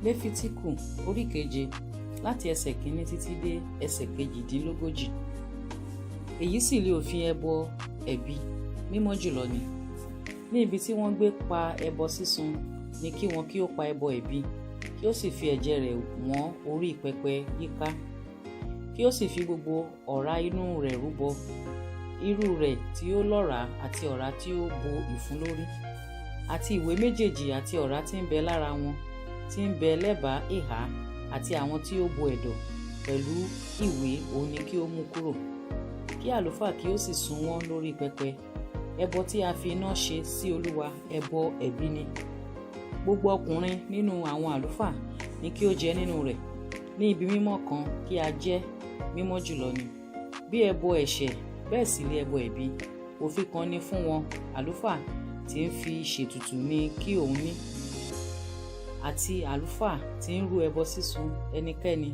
Léfítíkù orí keje, láti ẹsẹ̀ kìíní títí dé ẹsẹ̀ 38. Èyí sì lé òfin ẹbọ ẹ̀bi, mímọ́ jùlọ ni. Ní ibi tí wọ́n gbé pa ẹbọ sísun ni kí wọn kí ó pa ẹbọ ẹ̀bi, kí ó sì fi ẹ̀jẹ̀ rẹ̀ wọ́n orí pẹpẹ yíká, kí ó sì fi gbogbo ọ̀rá inú rẹ̀ rúbọ, irú rẹ̀ tí ó lọ́ràá àti ọ̀rá tí ó bo ìfun lórí, àti ìwé méjèèjì àti ọ̀rá tí ń bẹ lára wọn, tí ń bẹ lẹ́bàá ìhà, àti àwọn tí ó bo ẹ̀dọ̀ pẹ̀lú ìwé òun ni kí ó mú kúrò. Kí àlùfáà kí ó sì sun wọ́n lórí pẹpẹ. Ẹbọ tí a fi iná ṣe sí Olúwa, ẹbọ ẹ̀bi ni. Gbogbo ọkùnrin nínú àwọn àlùfáà ni kí ó jẹ nínú rẹ̀. Ní ibi mímọ́ kan kí a jẹ, mímọ́ jùlọ ni. Bí ẹbọ ẹ̀ṣẹ̀, bẹ́ẹ̀ sì lé ẹbọ ẹ̀bi. Òfin kan ni fún wọn, àlùfáà tí ń fi ṣètùtù ni kí òun ní, àti àlùfáà tí ń rú ẹbọ sísun ẹnikẹ́ni,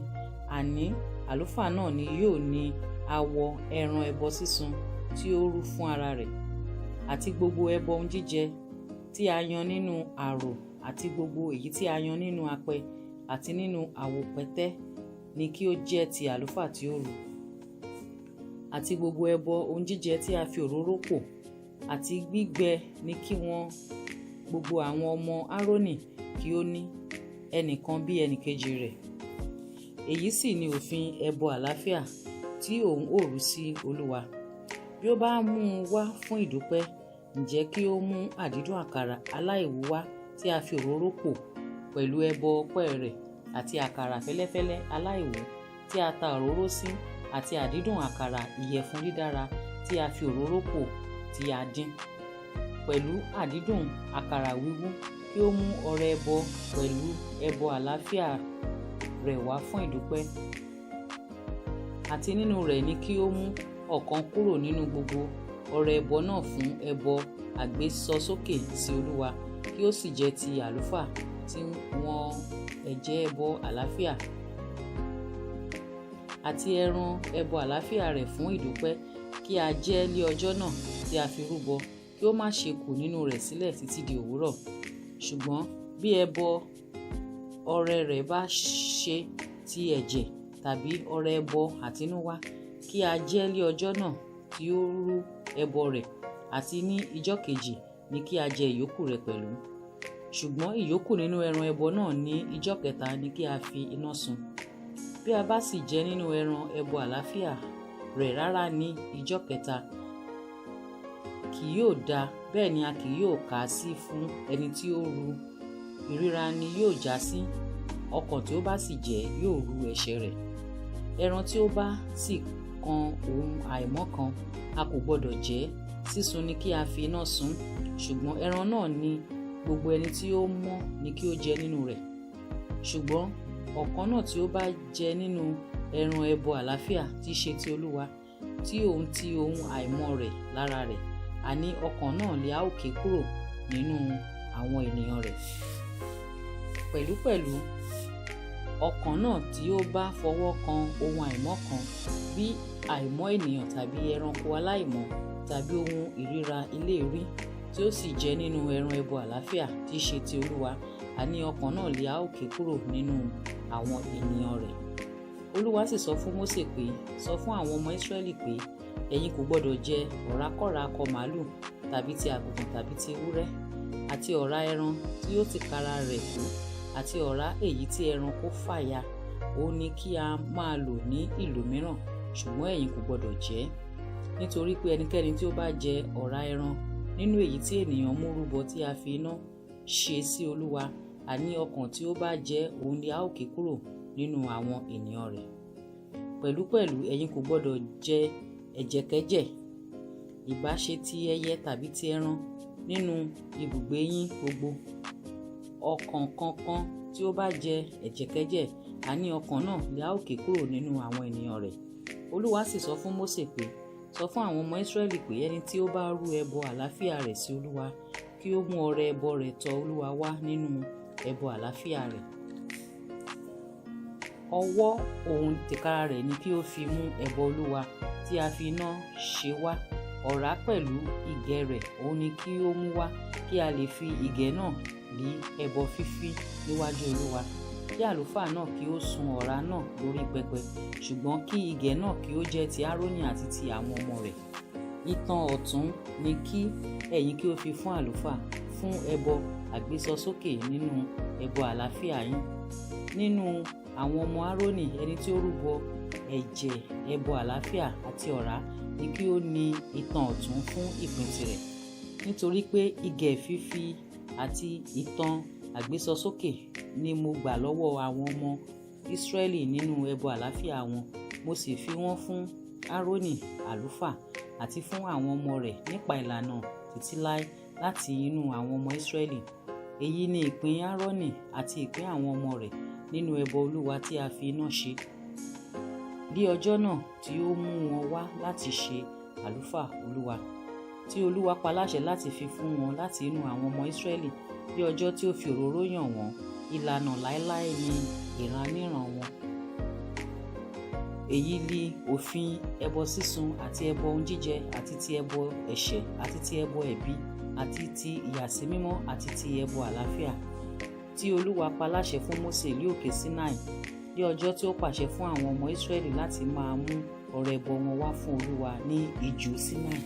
àní àlùfáà náà ni yóò ní awọ ẹran ẹbọ sísun tí ó rú fún ara rẹ̀, àti gbogbo ẹbọ ohun jíjẹ tí a yan nínú ààrò, àti gbogbo èyí tí a yan nínú apẹ àti nínú àwopẹ̀tẹ́ ni kí ó jẹ́ ti àlùfáà tí ó rú, àti gbogbo ẹbọ ohun jíjẹ tí a fi òróró pò àti gbígbẹ ni kí wọn gbogbo àwọn ọmọ Árónì kí ó ní, ẹnìkan bí ẹnìkejì rẹ̀. Èyí sì ni òfin ẹbọ àlàáfíà tí òun ó rú sí Olúwa. Bí ó bá mú un wá fún ìdúpẹ́, ǹjẹ́ kí ó mú àdídùn àkàrà aláìwú wá tí a fi òróró pò pẹ̀lú ẹbọ ọpẹ́ rẹ̀, àti àkàrà fẹ́lẹ́fẹ́lẹ́ aláìwú tí a ta òróró sí, àti àdídùn àkàrà ìyẹ̀fun dídára tí a fi òróró pò tí a dín, pẹ̀lú àdídùn àkàrà wíwú. Kí ó mú ọrẹ ẹbọ pẹ̀lú ẹbọ àlàáfíà rẹ̀ wá fún ìdúpẹ́, àti nínú rẹ̀ ni kí ó mú ọ̀kan kúrò nínú gbogbo ọrẹ ẹbọ náà fún ẹbọ àgbésọsókè sí Olúwa, kí ó sì jẹ́ ti àlùfáà tí wọ́n ẹ̀jẹ̀ ẹbọ àlàáfíà àti ẹran ẹbọ àlàáfíà rẹ̀ fún ìdúpẹ́, kí a jẹ lé ọjọ́ náà tí a fi rúbọ, kí ó má ṣe kù nínú rẹ̀ sílẹ̀ títí di òwúrọ̀. Ṣùgbọ́n bí ẹbọ ọrẹ rẹ̀ bá ṣe ti ẹ̀jẹ̀ tàbí ọrẹ ẹbọ àtinúwá, kí a jẹ lé ọjọ́ náà tí ó rú ẹbọ rẹ̀, àti ní ijọ́ kejì ni kí a jẹ ìyókù rẹ̀ pẹ̀lú. Ṣùgbọ́n ìyókù nínú ẹran ẹbọ náà ní ijọ́ kẹta ni kí a fi iná sun. Bí a bá sì jẹ nínú ẹran ẹbọ àlàáfíà rẹ̀ rárá ní ijọ́ kẹta, kì yóò da, bẹ́ẹ̀ ni a kì yóò kà á sí fún ẹni tí ó rú. Ìríra ni yóò já sí, ọkàn tí ó bá sì jẹ yóò rú ẹ̀ṣẹ̀ rẹ̀. Ẹran tí ó bá sì kan ohun àìmọ́ kan, a kò gbọdọ̀ jẹ, sísun ni kí a fi iná sun. Ṣùgbọ́n ẹran náà ni gbogbo ẹni tí ó mọ́ ni kí ó jẹ nínú rẹ̀. Ṣùgbọ́n ọ̀kan náà tí ó bá jẹ nínú ẹran ẹbọ àlàáfíà tí í ṣe ti Olúwa, tí òun ti ohun àìmọ́ rẹ̀ lára rẹ̀, àní ọkàn náà lè a ó ké kúrò nínú àwọn ènìyàn rẹ̀. Pẹ̀lúpẹ̀lú ọkàn náà tí ó bá fọwọ́ kan ohun àìmọ́ kan, bí àìmọ́ ènìyàn tàbí ẹranko aláìmọ́ tàbí ohun ìríra eléèérí, tí ó sì jẹ nínú ẹran ẹbọ àlàáfíà tí í ṣe ti Olúwa, àní ọkàn náà lè a ó ké kúrò nínú àwọn ènìyàn rẹ̀. Olúwa sì sọ fún Mósè pé, sọ fún àwọn ọmọ Ísírẹ́lì pé, ẹ̀yin kò gbọdọ̀ jẹ ọ̀rákọ́ra akọ màlúù tàbí ti àgùntàn tàbí ti ewúrẹ́, àti ọ̀rá ẹran tí ó tìkára rẹ̀ kú, àti ọ̀rá èyí tí ẹranko fàya, òun ni kí a máa lò ní ìlò mìíràn, ṣùgbọ́n ẹ̀yin kò gbọdọ̀ jẹ ẹ́. Nítorí pé ẹnikẹ́ni tí ó bá jẹ ọ̀rá ẹran nínú èyí tí ènìyàn mú rúbọ tí a fi iná ṣe sí Olúwa, àní ọkàn tí ó bá jẹ òun ni a ó ké kúrò nínú àwọn ènìyàn rẹ̀. Pẹ̀lúpẹ̀lú ẹ̀yin kò gbọdọ̀ jẹ ẹ̀jẹ̀kẹ́jẹ̀, ìbá ṣe ti ẹyẹ tàbí ti ẹran, nínú ibùgbé yín gbogbo. Ọkàn kankan tí ó bá jẹ ẹ̀jẹ̀kẹ́jẹ̀, àní ọkàn náà lè a ó ké kúrò nínú àwọn ènìyàn rẹ̀. Olúwa sì sọ fún Mósè pé, sọ fún àwọn ọmọ Ísírẹ́lì pé, ẹni tí ó bá rú ẹbọ àlàáfíà rẹ̀ sí Olúwa, kí ó mú ọrẹ ẹbọ rẹ̀ tọ̀ Olúwa wá nínú ẹbọ àlàáfíà rẹ̀. Ọwọ́ òun tìkára rẹ̀ ni kí ó fi mú ẹbọ Olúwa tí a fi iná ṣe wá, ọ̀rá pẹ̀lú ìgẹ́ rẹ̀ òun ni kí ó mú wá, kí a lè fi ìgẹ́ náà lé ẹbọ fífí níwájú Olúwa. Kí àlùfáà náà kí ó sun ọ̀rá náà lórí pẹpẹ, ṣùgbọ́n kí ìgẹ̀ náà kí ó jẹ́ ti Árónì àti ti àwọn ọmọ rẹ̀. Itan ọ̀tún ni kí ẹ̀yin kí ó fi fún àlùfáà fún ẹbọ àgbésọsókè nínú ẹbọ àlàáfíà yín. Nínú àwọn ọmọ Árónì, ẹni tí ó rúbọ ẹ̀jẹ̀ ẹbọ àlàáfíà àti ọ̀rá ni kí ó ní itan ọ̀tún fún ìpín tirẹ̀. Nítorí pé ìgẹ̀ fífì àti itan àgbésọsókè ni mo gbà lọ́wọ́ àwọn ọmọ Ísírẹ́lì nínú ẹbọ àlàáfíà wọn, mo sì fi wọ́n fún Árónì àlùfáà àti fún àwọn ọmọ rẹ̀ nípa ìlànà títí láé láti inú àwọn ọmọ Ísírẹ́lì. Èyí ni ìpín Árónì àti ìpín àwọn ọmọ rẹ̀ nínú ẹbọ Olúwa tí a fi iná ṣe. Ní ọjọ́ náà tí ó mú wọn wá láti ṣe àlùfáà Olúwa, tí Olúwa pa láṣẹ láti fi fún wọn láti inú àwọn ọmọ Ísírẹ́lì ní ọjọ́ tí ó fi òróró yàn wọ́n, ìlànà láéláé ní ìraníran wọn. Èyí li òfin ẹbọ sísun àti ẹbọ ohun jíjẹ àti ti ẹbọ ẹ̀ṣẹ̀ àti ti ẹbọ ẹ̀bi àti ti ìyàsímímọ́ àti ti ẹbọ àlàáfíà tí Olúwa pa láṣẹ fún Mósè ní òkè Sinai ní ọjọ́ tí ó pàṣẹ fún àwọn ọmọ Ísírẹ́lì láti máa mú ọrẹ ẹbọ wọn wá fún Olúwa ní ijù Sinai.